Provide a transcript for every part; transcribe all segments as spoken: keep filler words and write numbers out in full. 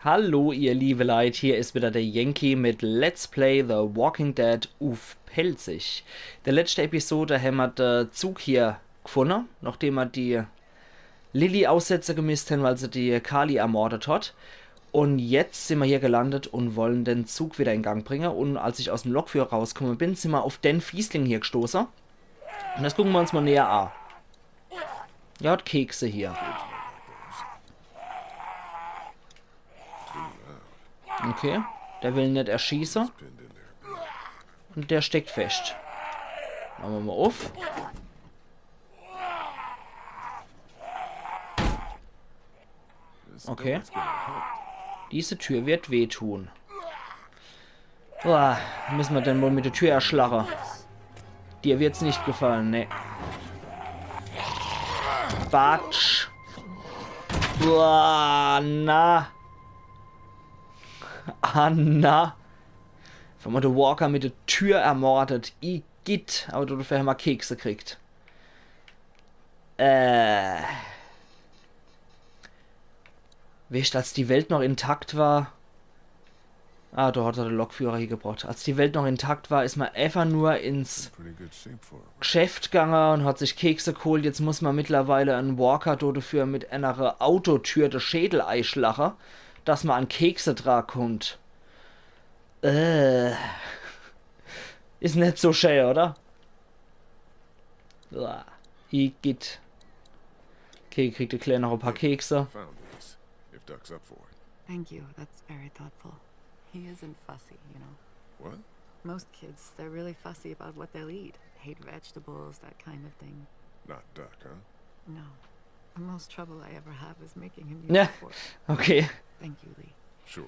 Hallo, ihr liebe Leit, hier is wieder der Yankee mit Let's Play The Walking Dead uff Pälzisch. In de letschte Episode hämmer de Zug hier gfunne, nochdem mer die Lilly aussetze gemisst hän, weil se die Kali ermordet hat. Un jetzt simmer hier gelandet un wollen de Zug wieder in Gang bringe. Un als ich aus em Lokführer rauskumme bin, simmer uff den Fiesling hier gstoße. Un des gucke mer uns mol näher a. Er hat Kekse hier. Okay, der will net erschieße. Un der steckt fescht. Mache mer mol uff. Okay. Diese Tür wird wehtun. Boah, müsse mer denn wohl mit de Tür erschlache? Dir wird's net gefalle, ne. Batsch. Boah, na. Ah, na. Wenn mer de Walker mit de Tür ermordet, igitt, awwer dodefür hämmer Kekse kriegt. Äh. Wisst, als die Welt noch intakt war. Ah, do hat er de Lokführer hiegebracht. Als die Welt noch intakt war, is mer äfach nur ins Pretty good shape for him. Gschäft gange un hat sich Kekse geholt. Jetzt muss mer mittlerweile en Walker dodefür mit enere Autotür de Schädel eischlache, dass mer an Kekse dra kummt. Äh. Is net so schää, oder? Uah. Igitt. Okay, kriegt de Klää noch e paar Kekse. Found these, if Duck's up for it. Thank you. That's very thoughtful. He isn't fussy, you know. What? Most kids, they're really fussy about what they'll eat. Hate vegetables, that kind of thing. Not Duck, huh? No. The most trouble I ever have is making him eat. Ja, for it. Okay. Thank you, Lee. Sure.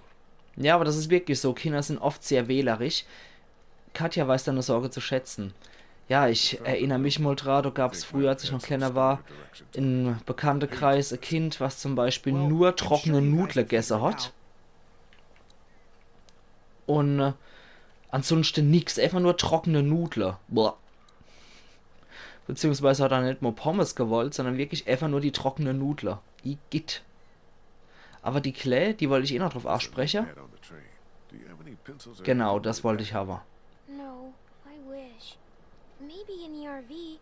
Ja, awwer des is wirklich so. Kinder sin oft sehr wählerisch. Katja weiß deine Sorge zu schätzen. Ja, ich erinner mich mol dra, do gab's früher, als ich noch kleiner war, im Bekanntekreis e Kind, was zum Beispiel nur trockene Nudle gesse hat. Un, äh, ansunschte nix, äfach nur trockene Nudle. Boah. Beziehungsweise hat er net mol Pommes gewollt, sondern wirklich äfach nur die trockene Nudle. Igitt. Awwer die Klää, die wollt ich eh noch druff anspreche. Genau, des wollt ich hawwe. No, I wish. Maybe in the R V.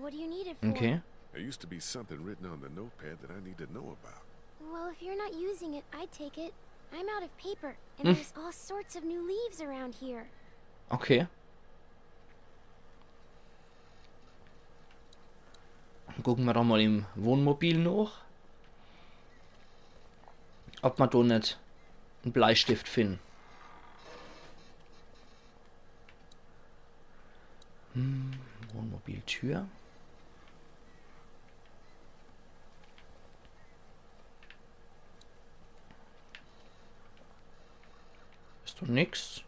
What do you need it for? Okay. There used to be something written on the notepad that I need to know about. Well, if you're not using it, I take it. I'm out of paper, and there's all sorts of new leaves around here. Okay. Gucke mer doch mol im Wohnmobil noch, ob mer do net en Bleistift finne. Hm, Wohnmobiltür. Is doch nix.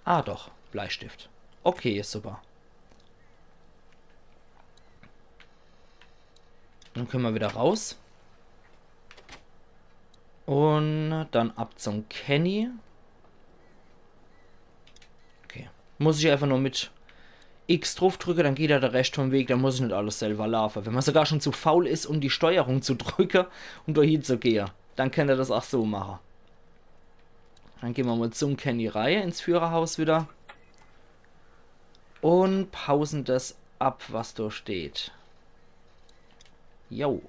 Ah, doch. Bleistift. Okay, is super. Dann könne mer wieder raus. Un dann ab zum Kenny. Okay. Muss ich äfach nur mit X druffdricke, dann geht jo de Rescht vom Weg, dann muss ich net alles selwer laafe. Wenn mer sogar schun zu faul is, um die Steuerung zu dricke, um do hiezugehe, dann kennt er des ach so mache. Dann gehn mer mol zum Kenny rei, ins Führerhaus wieder. Un pause des ab, was do steht. Jo.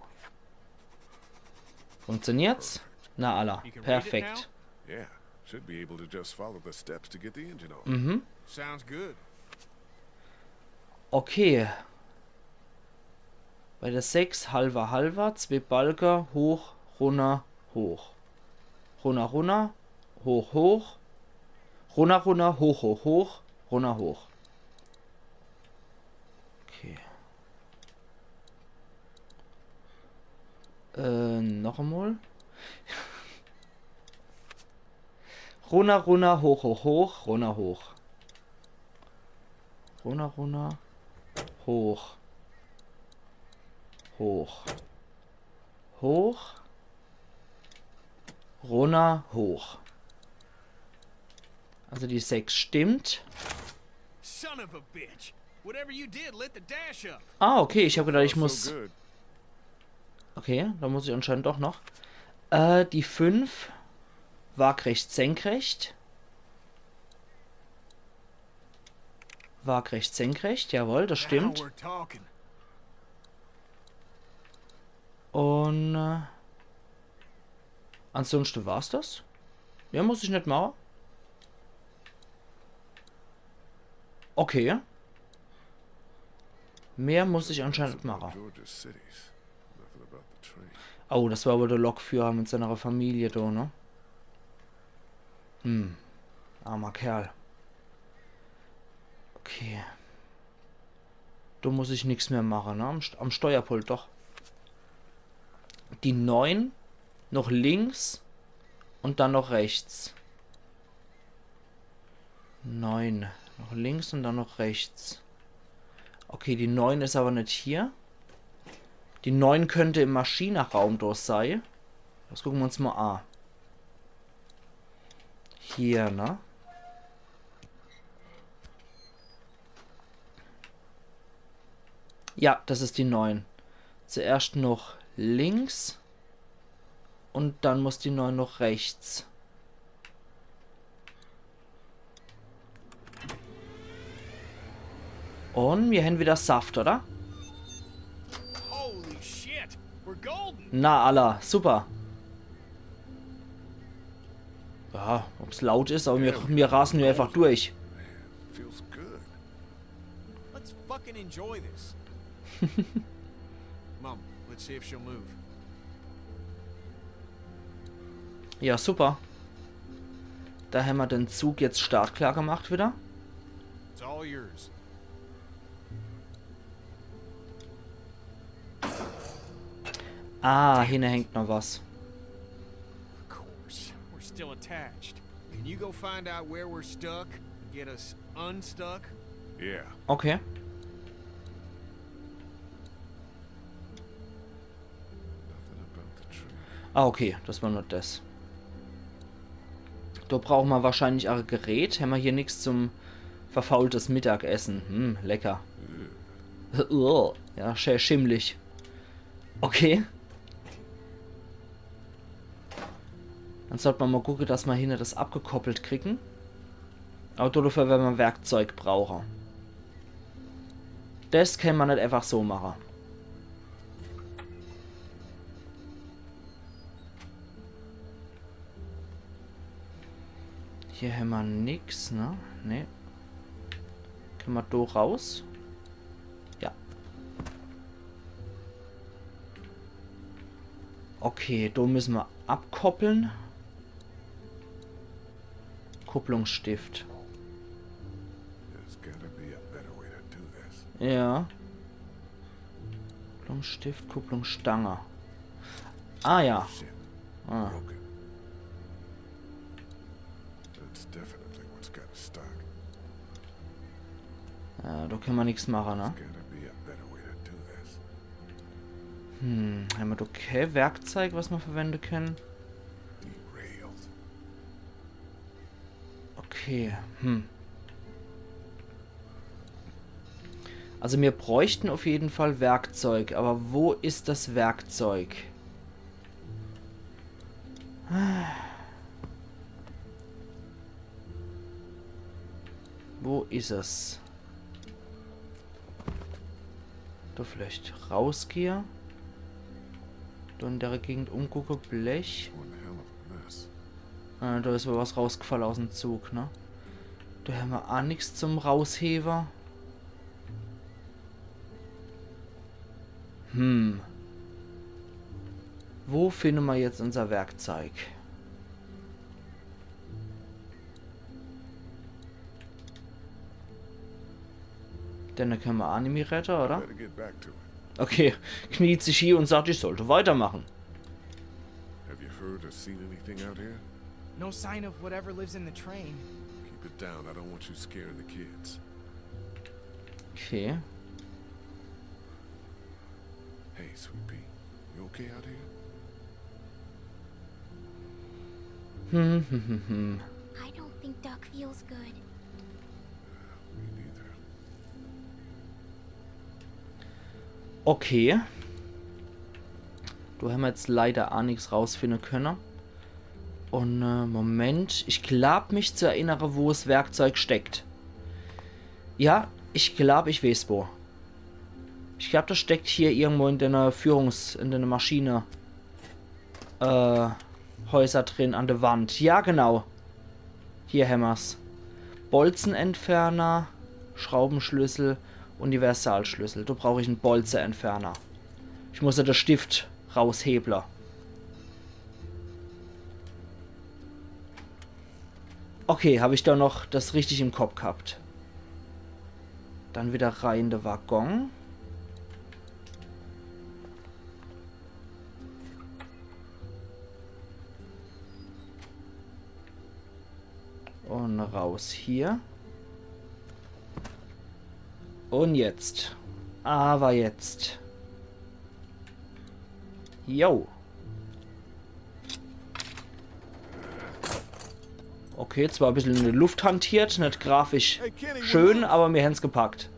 Funktioniert's? Na alla, perfekt. Yeah, should be able to just follow the steps to get the engine on. Mhm. Sounds good. Okay. Bei der sechs, halwer, halwer, zwee Balke, hoch, runner, hoch. Runner, runner, hoch, hoch. Runner, runner, hoch, hoch, hoch. Runner, hoch. Okay. Äh, noch emol. Runner, runner, hoch, hoch, hoch, runner, hoch. Runner, runner, hoch. Hoch. Hoch. Runner, hoch. Also die sechs stimmt. Son of a bitch. Whatever you did lit the dash up. Ah, okay, ich hab gedacht, ich muss. Okay, da muss ich anscheinend doch noch. Äh, die fünf. Waagrecht senkrecht. Waagrecht senkrecht, jawohl, das stimmt. Now we're talking. Und äh, ansonsten war's das. Mehr muss ich net mache. Okay. Mehr muss ich anscheinend net mache. George's cities. Nothing about the train. Oh, das war wohl der Lokführer mit seiner Familie da, ne? Hm. Armer Kerl. Okay. Da muss ich nix mehr mache, ne? Am, St- am Steuerpult, doch. Die neun, noch links und dann noch rechts. Neun. Noch links und dann noch rechts. Okay, die neun is aber net hier. Die neun könnte im Maschinenraum durch sei. Das gucke mer uns mal a. Hier, ne? Ja, das is die neun. Zuerscht noch links. Und dann muss die neun noch rechts. Und mir hen wieder Saft, oder? Holy shit, we're golden. Na, alla, super. Ja, ob's laut is, aber mir, mir rasen nur einfach durch. Man, feels good. Let's fucking enjoy this. Mom, let's see if she'll move. Ja, super. Da hämmer den Zug jetzt startklar gemacht wieder. It's all yours. Ah, hinne hängt noch was. Of course. We're still attached. Can you go find out where we're stuck and get us unstuck? Yeah. Okay. Nothing about the tree. Ah, okay, das war nur das. Da brauche mer wahrscheinlich ach e Gerät. Hämmer hier nix zum verfaultes Mittagessen? Hm, lecker. Uah, ja, schä schimmlich. Okay. Dann sollt mer mal gucke, dass mer hinne das abgekoppelt kriegen. Aber dodefür wern mer Werkzeug brauche. Das kann mer net einfach so mache. Hier hämmer nix, ne? Nee. Kann mer do raus? Ja. Okay, do müsse mer abkoppeln. Kupplungsstift. There's gotta be a better way to do this. Ja. Kupplungsstift, Kupplungsstange. Ah ja. Shit. Ah. Broken. That's definitely what's got us stuck. Ja, do kann mer nix mache, ne? There's gotta be a better way to do this. Hm, hämmer do kee Werkzeug, was mer verwende können? Derailed. Okay, hm. Also mir bräuchten auf jeden Fall Werkzeug, aber wo is das Werkzeug? Wo is es? Do vielleicht rausgehe. Do in der Gegend umgucke, Blech. One hell of a mess. Äh, do is wohl was rausgefalle aus'm Zug, ne? Do hämmer ach nix zum Raushewe. Hm. Wo finde mer jetzt unser Werkzeug? Denne kann mer ach nimmi rette, oder? Better get back to it. Okay, kniet sich hie und sagt, ich sollte weitermache. Have you heard or seen anything out here? No sign of whatever lives in the train. Keep it down. I don't want you scaring the kids. Okay. Hey, Sweet Pea. You okay out here? Hm, hm, hm, hm. I don't think Duck feels good. Me neither. Okay. Do hämmer jetzt leider ach nix rausfinde könne. Und, äh, Moment, ich glaub mich zu erinnere, wo 's Werkzeug steckt. Ja, ich glaub, ich weeß wo. Ich glaub, das steckt hier irgendwo in der Führungs-, in der Maschine, äh, Häuser drin an der Wand. Ja, genau. Hier hämmer's. Bolzenentferner, Schraubenschlüssel, Universalschlüssel. Do brauch ich en Bolzeentferner. Ich muss ja de Stift rausheble. Okay, hab ich do noch das richtig im Kopp gehabt. Dann wieder rein in de Waggon. Und raus hier. Und jetzt. Aber jetzt. Jo. Okay, zwar e bissel in de Luft hantiert, net grafisch schön, aber mir hän's gepackt.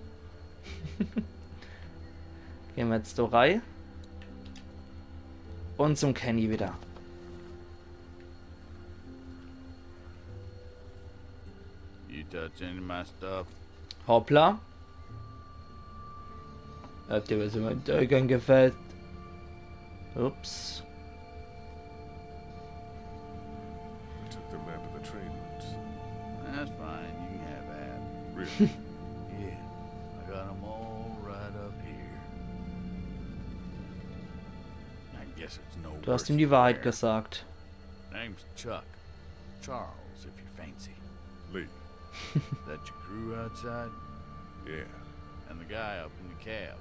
Gehn mer jetzt do rei. Und zum Kenny wieder. You touch any of my stuff? Hoppla. Habt ihr was immer Dögern gefällt? Ups. We took the map of the train routes. That's fine. You can have that. Really? Yeah. I got 'em all right up here. I guess it's no Du hast ihm die Wahrheit gesagt. Name's Chuck. Charles, if you fancy. Lee. That your crew outside? Yeah. And the guy up in the cab?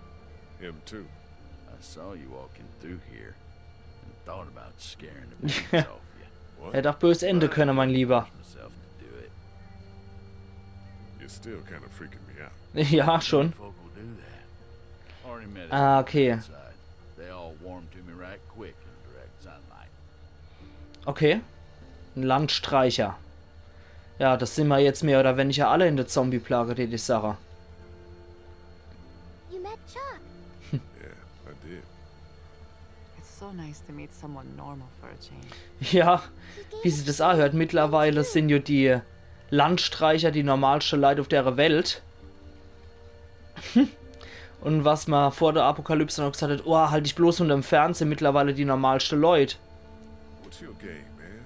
Him too. I saw you walking through here and thought about scaring the pants off you. What? Hätt auch bös ende könne, mein Lieber. Myself to do it. You're still kind of freaking me out. Ja, schon. Folk will do that. Already met Ah, okay. Outside. They all warm to me right quick in direct sunlight. Okay. En Landstreicher. Ja, das sin mer jetzt mehr oder weniger alle in der Zombie-Plage, die, die Sache. You met Chuck. Yeah, I did. It's so nice to meet someone normal for a change. Ja, wie sich das anhört, mittlerweile sin jo die Landstreicher die normalste Leit auf der Welt. Und was mer vor der Apokalypse noch gesagt hat, oh, halt dich bloß unter dem Fernseher, mittlerweile die normalste Leit. What's your game, man?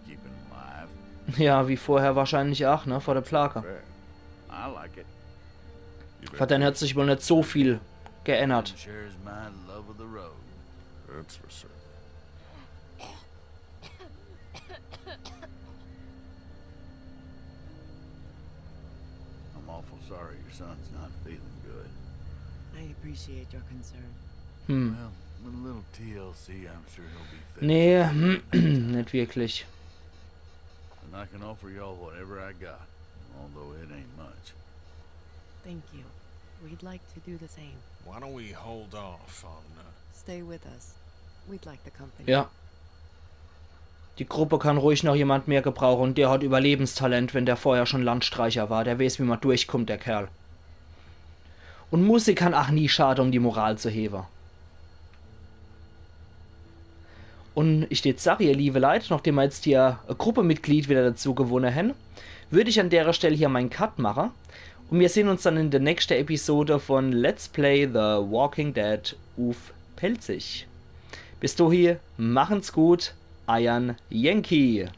Keep 'em alive. Ja, wie vorher wahrscheinlich auch, ne, vor der Plage. Bad. I like it. You Verdän hat sich wohl net so viel geändert. Shares my love of the road. That's for certain. I'm awful sorry your son's not feeling good. I appreciate your concern. Hm. Well, with a little T L C, I'm sure he'll be fixed. Nee, net wirklich. And I can offer y'all whatever I got, although it ain't much. Thank you. We'd like to do the same. Why don't we hold off on, uh, Stay with us. We'd like the company. Ja. Die Gruppe kann ruhig noch jemand mehr gebrauche und der hat Überlebenstalent, wenn der vorher schon Landstreicher war. Der weeß, wie mer durchkummt, der Kerl. Und Musik kann ach nie schade, um die Moral zu hewe. Und ich deet sage, ihr liewe Leit, nochdem mer jetzt hier e Gruppemitglied wieder dazu gewonne hen, würd ich an dere Stell hier mein Cut mache. Und mir sehn uns dann in der nächste Episode von Let's Play The Walking Dead uff Pälzisch. Bis dohi, machen's gut, eiern Yankee.